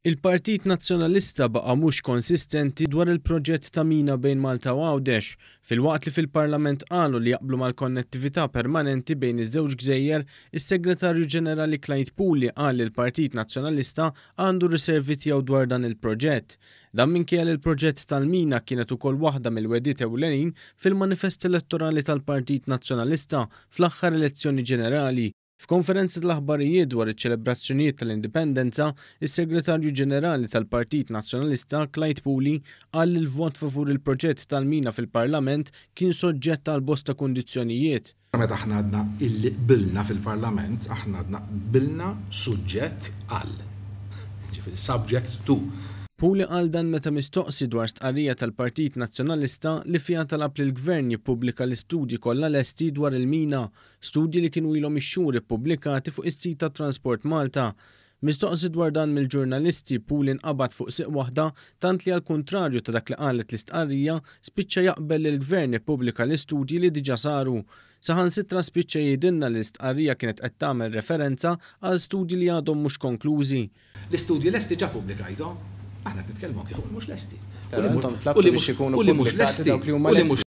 Il-Partit Nazzjonalista baqa' mhux konsistenti dwar il-proġett ta' mina bejn Malta u Għawdex. Filwaqt li fil-Parlament qalu li jaqblu mal-konnettività permanenti bejn iż-żewġ gżejjer, is-Segretarju Ġenerali Clyde Puli qal li l-Partit Nazzjonalista għandu r-riservi tiegħu dwar dan il-proġett. Dan minkejja li l-proġett tal-mina kienet ukoll waħda mill-wegħdiet ewlenin fil-manifest elettorali tal-Partit Nazzjonalista fl-aħħar elezzjoni ġenerali. F'konferenza tal-aħbarijiet dwar iċ-ċelebrazzjonijiet tal-Indipendenza, is-Segretarju Ġenerali tal-Partit Nazzjonalista, Clyde Puli, qal li l-vot favur il-proġett tal-mina fil-Parlament kien soġġett għal bosta kundizzjonijiet. Meta aħna għadna illi qbilna fil-Parlament, aħna għadna qbilna suġġett għal. Jiġifieri subject to. Puli qal dan meta mistoqsi dwar stqarrija tal-Partit Nazzjonalista li fiha talab lill-Gvern jippubblika l-istudji kollha lesti dwar il-mina. Studji li kienu ilhom ix-xhur ippubblikati fuq is-sit ta' Transport Malta. Mistoqsi dwar dan mill-ġurnalisti, Puli nqabad fuq sieq waħda tant li għall-kuntrarju ta' dak li qalet l-istqarrija, spiċċa jaqbel li l-Gvern ippubblika l-istudji li diġà saru. Saħansitra spiċċa jgħidilna li l-istqarrija kienet qed tagħmel referenza għal studji li għadhom mhux konklużi. L-istudji lesti ġa ppubblikajthom. Aħna qed nitkellmu anki fuq il-mhux lesti. Però intom tlabtu biex ikunu ppubblikati dawk li huma lesti.